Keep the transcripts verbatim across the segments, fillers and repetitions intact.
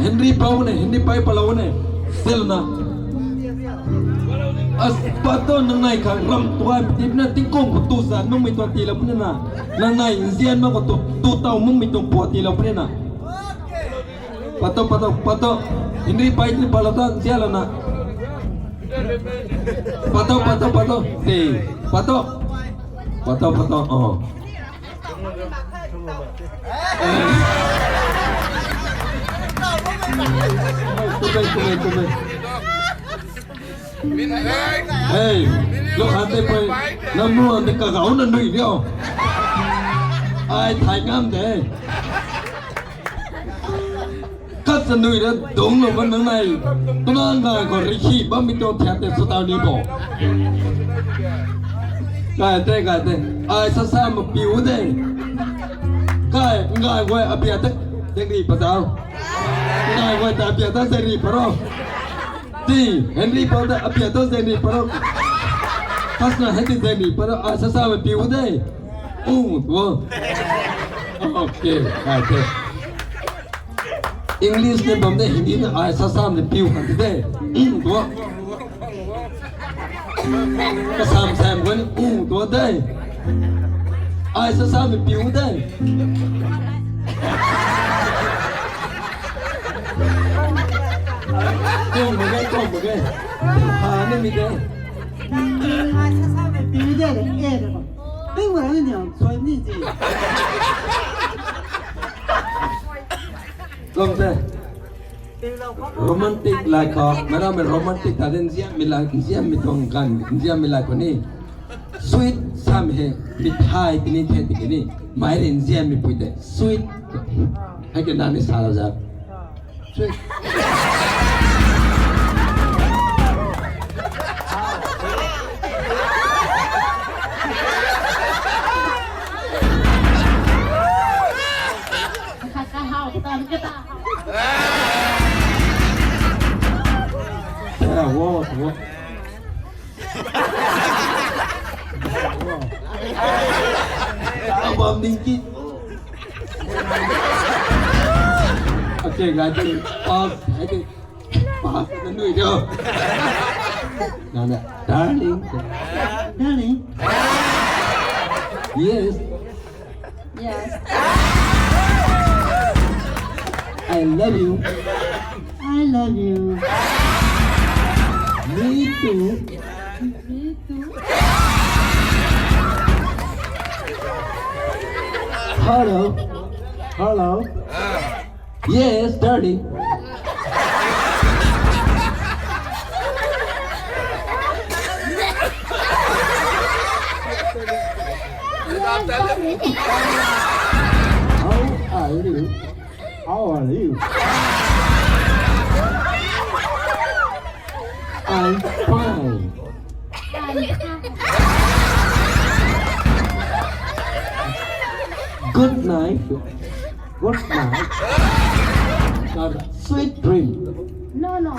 Henry pau ne, Henry pai palou ne. Sel na. As pato nang nai kha ram tuai pati na tingkong ko tu sa nung mi tuan ti la pune na. Nang nai nzian ma ko tu tu tau mung mi tuan puat ti la pune na. Pato, pato, pato. Henry pai ni palou ta nzian la na. Pato, pato, pato. Te, pato. Pato, pato. Oh. Tumei, tumei, tumei. Hey, lo khat te pai, nam nuan te kagau na nui dio. Ai thai ngam de. Kat sa nui ra dungc lou bam nang nai. Tuna ngai khou rikhi bammei tuang thiat tei sw tau ni bo. Kai te, kai te. Ai sa sa ma piu de. Kai, ngai guay abia te. Deng ri pa tau. Ngai guay ta abia ta zeng ri pa ro. Ti, Henry pau ta abia ta zeng ri pa ro. Kasna hei ti zeng ri pa ro. Ai sa sa ma piu de. Ung, wo. Okay, kai te. English ni bam de, Hindi na ai sa sam ni piu khan ti de. Ung tuo. Ka sam sam guan ung tuo de. Ai sa sam ni piu de. Kong ma ge, kong ma ge. Ha ni mi de. Ai sa sam ni piu de, e de ko. Ping wa ni niang, soi ni ji. Kong de. Romantic lai khou, mera mei romantic ta de nzianmei lai, nzianmei tuang ganv, nzianmei lai khou ni. Sweet sam hei, mithai tini the tiki ni, mei rui nzianmei pui de, sweet. Hei ke nani sa la za. Sweet. Abam ding ki. Okay, guys, pass. Pass na nui dio. Nana, darling. Darling. Yes. Yes. I love you. I love you. Me too. Me too. Hello. Hello. Yes, darling. How are you? How are you? I'm fine. Good night. Good night. Got sweet dream. No, no.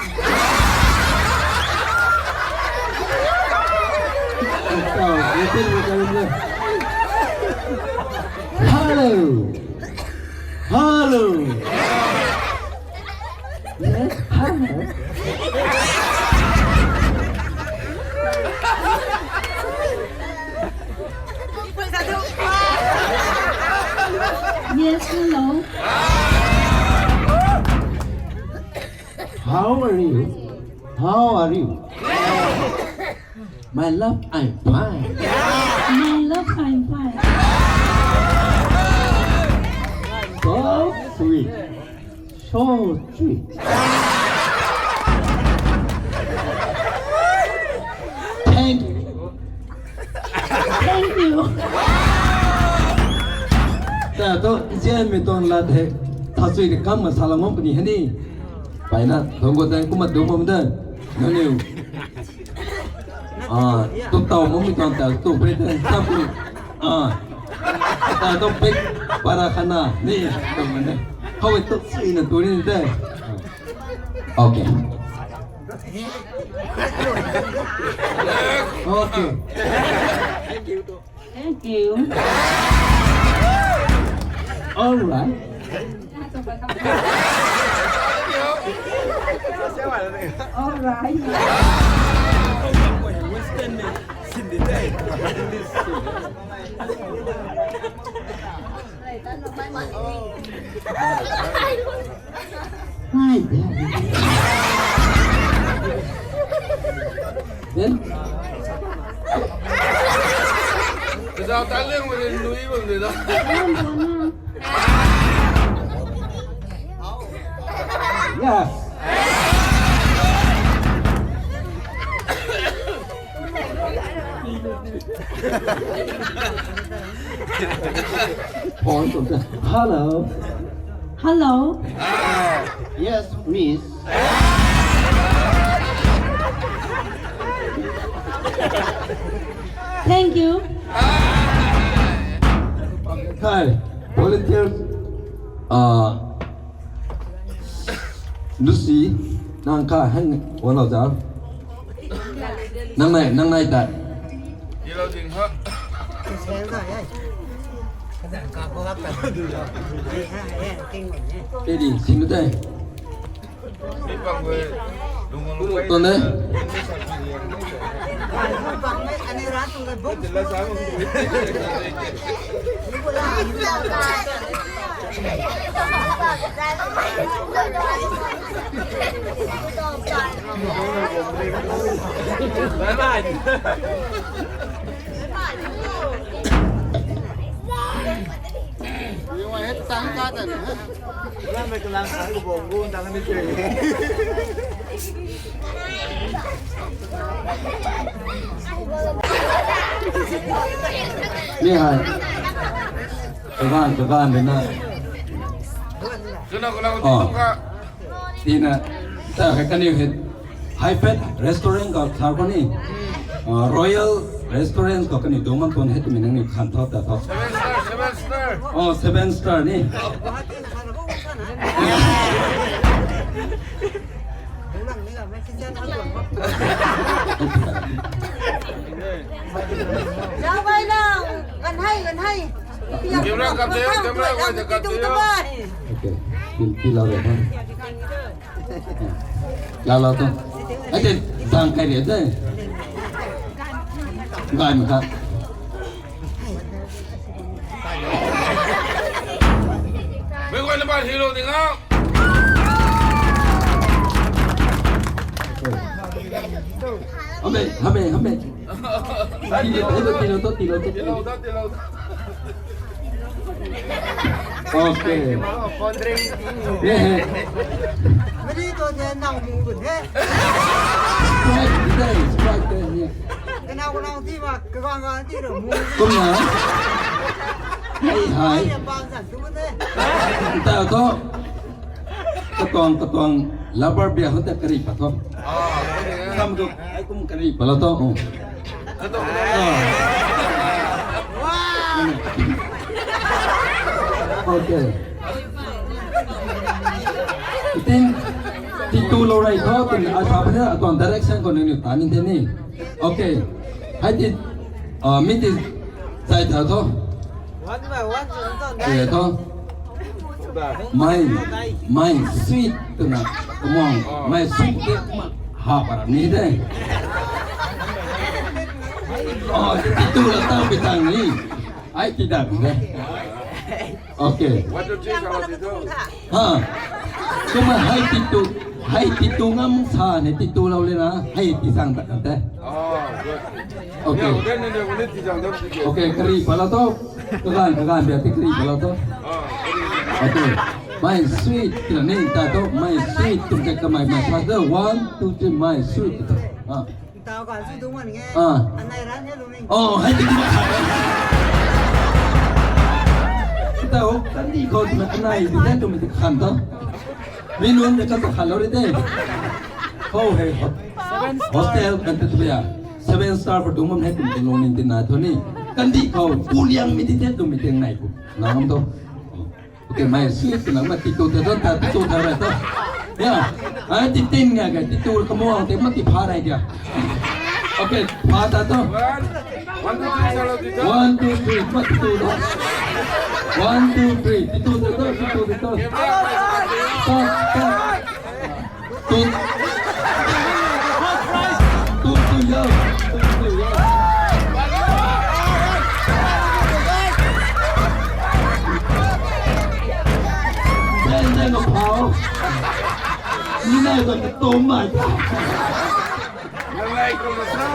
Hello. Hello. Yes, hello. Yes, hello. How are you? How are you? My love, I'm fine. My love, I'm fine. So sweet. So sweet. Thank you. Thank you. Ta tu nzianmei tuang lat hei tha sui ni kam ma sa la ngam puni hei ni. Pai na, thong ko tang kumna dungc bam de. Nangniw. Ah, tu tau mami tuang ta tu pe te. Tam tu. Ah. Ta tu pe para khana ni. Tu mane. How it tu sui na tu ni de. Okay. Okay. Thank you. All right. All right. Hi. Then? Kazau tan liang mei nui bam de da. Yes. Hello. Hello. Yes, miss. Thank you. Hi, volunteers. Uh, Lucy, nang kha hang wala za. Nang nai, nang nai ta. Tedi, sing te. Tone. Ni hai. Kagan, kagan de na. Chuna kula Oh. Tina, ta hai kaniw hei Hyphen Restaurant khou sa khou ni. Ah, Royal Restaurant khou kaniw dungc bam tuang hei twmei nangniw khan tho ta tho. Seven star, seven star. Oh, seven star ni. Zau bai na, gan hei, gan hei. Camera kap de, camera wai de kap de. Okay. Pil, pil la de. La la to. Ai te, zang kai de te. Gai ma kha. Mei guay na ban hero ding a. Hame, hame, hame. Tilo, tilo, tilo, tilo, tilo. Tilo da, tilo da. Okay. Phone drink. Yeah. Mari to de nang mu gun he. Strike today, strike today. Kanau kanau ti ma, kagang gang ti ro mu. Kumna. Hai hai. Ai, bang zan tu de. Tau to. Katuang, katuang, labar bia hou ta kari pa tho. Kam tu, ai kum kari pa la tho. Oh. Ah. Okay. Tin, ti tu lou rai tho, tin, a sa pa na, atuang direction khou nangniw ta ni te ni. Okay. Hai ti, ah, mi ti, zai ta tho. One by one, zai ta tho. My, my sweet twna, come on, my sweet ke ma ha para ni de. Oh, ti tu la tau pi tang ni. Ai ti da ni de. Okay. One, two, three, Ha. Kumna hai ti tu, hai ti tu ngam sa ne ti tu lou le na, hai ti sang ta kan te. Oh, good. Okay. Okay, kari pa la tho. Kagan, kagan bia ti kari pa la tho. Okay. My sweet, kina ni ta tho. My sweet, tum ke kamai, my father. One, two, three, my sweet. Ah. Tau kan su dung wan nge. Ah. Anai ran he lu ning. Oh, hai ti. Tau kan di khou tumei anai di dan tumei ti khan tho. Mi nunc de kan ta khan lou ri de. Khou hei hot-, hostel kan ta tu ya. Seven star khou dungc bam hei kum ti lung ning ti nai tho ni. Kan di khou pu liang mi ti te tumei ti nai ku. Nang am tho. Okay, my sweet, na ma ti tu te tho, ta ti tu ta ra tho. Ya. Ai ti tin nia ke, ti tu kamuang te ma ti pha rai dia. Okay, pha ta to. One, one, two, three, solo, tito. One, two, three. Mat tito to. One, two, three. Tito to, tito to. Camera, camera. Stop, stop. Tut. Tut, tut, yo. Tut, tut, yo. Then, then, a pau. Ni nai to, to mai ta. Nalai ko masa.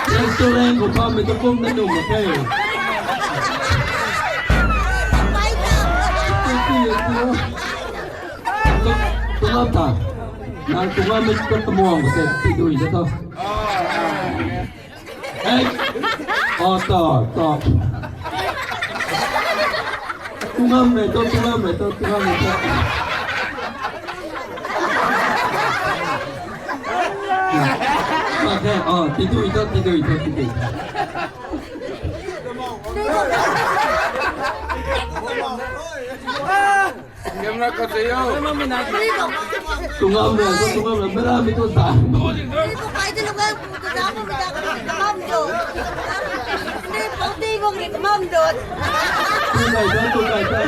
Restaurant ko pa mi to kum na num ma ke. Thank you, thank you. Tungam ta. Nang tungam mi to tumuang ko se ti dui na to. Hey. Oh, to, to. Tungam re to, tungam re to, tungam re to. Okay, oh, ti dui to, ti dui to, ti dui. Camera ko chayo. Tungam re to, tungam re, mera mi to sa. Tu kai ta, tu kai ta.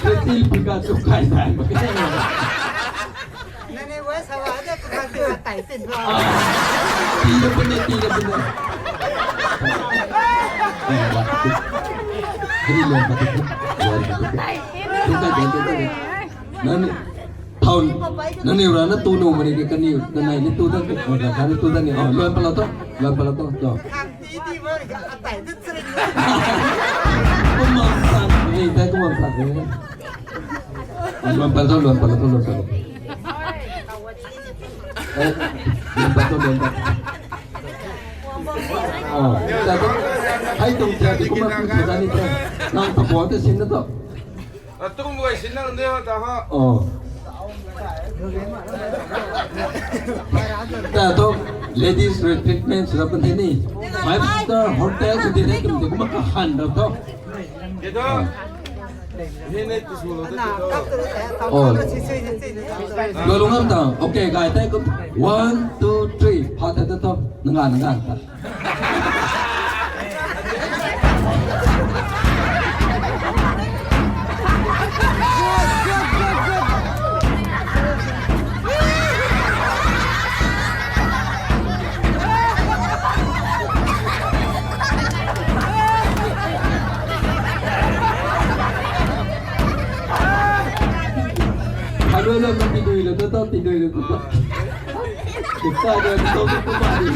Kati pika tu kai ta. Nani wa sa wa de tu kan tu tai tin wa. Ti da pun de, ti da pun de. Hari lo pati. Lo pati. Tu kai de, tu kai de. Nani, thau, nani rana tu nu mani ke kani, nani ni tu da ke, oh, da kani tu da ni, oh, luan pala to, luan pala to, to. Khang ti ti mo ni ka atai tu chri. Kumam sak ni, dai kumam sak ni. Luan pala to, luan pala to, luan pala to. Eh, luan pala to, luan pala. Oh, da to. Hai tum tia tu kumam tu sa ni te. Nang ta bo te sin na to. Atung guay sinang de ta ha. Oh. Ta to ladies retreatment sura pun ni. Five star hotel sw di ne tum de kumna kahan ra to. Ke to. Ni ne tu sw lo de to. Oh. Lo lo ngam ta. Okay, guys, thank you. One, two, three. Pha ta to. Nanga, nanga ta. Hello, hello, ti dui lo, to, to, ti dui lo, to, to. Kita ada di tau tu padi.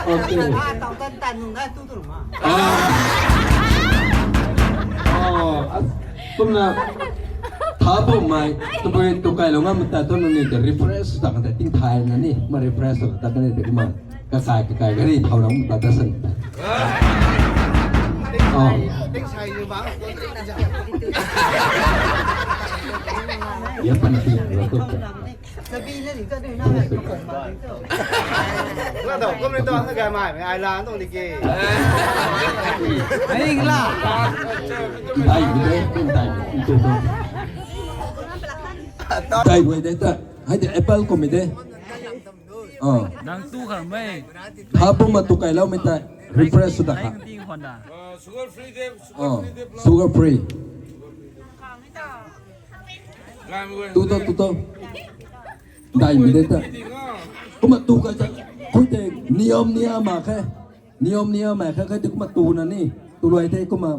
Okay. Ah, tau tan tan nung na tu tu ma. Ah. Oh, as, kumna. Tha bo mai, tu bo tu kai lo ngam ta to nung ni ta refresh ta ka ta ting thai na ni, ma refresh ta ka ni ta kumna. Kakai, kakai, gari thau ram ta ta san. Oh. Ya pan ti lo to. Ai la. Dai de, dai de. Dai de ta. Hai de apple ko mi de. Oh. Nang tu khang mei. Tha pum ma tu kai lau mei ta refresh sw ta kha. Ai, nang ti khwan da. Uh, sugar free de, sugar Oh, free de, bro. Sugar free. Lam gue. Tu to, tu to. Dai mi de ta. Kumna tu kai ta. Khui te niyom niyam ma khe. Niyom niyam ma khe, khe te kumna tu na ni. Tu luai te kumna.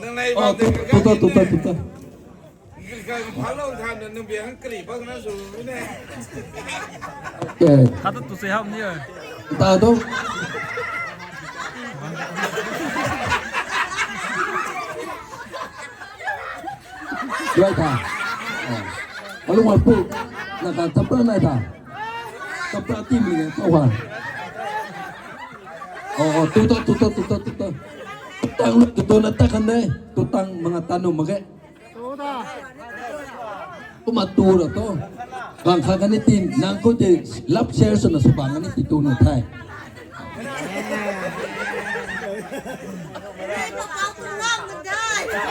Nang nai Oh, ba tu, te tu ta, tu ta, tu ta. Nang kai phalo than na nang biang kri bak na su ne. Okay. Khat tu tu se ham ni. Ta tu. Luai ta. Oh. Alu ma pu. Na ka chapra nai ta. Chapra ti mi ne, ta wa. Oh, oh, tu to, tu to, tu to, tu to. Tang lu, tu to na ta kan de. Tu tang manga ta nu mak ge. Kumna tu ra to. Bang kha kani tin, nang khou tei love share swna sw bang kani ti tu nu thei.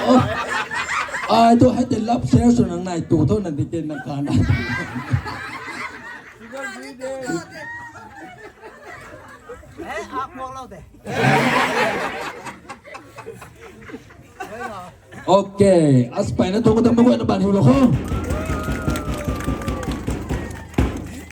Oh. Ai tu hei tei love share swna nai tu to na di ke na ka na. Okay, aspaina thu kata mak guayna ban hiu lo kho.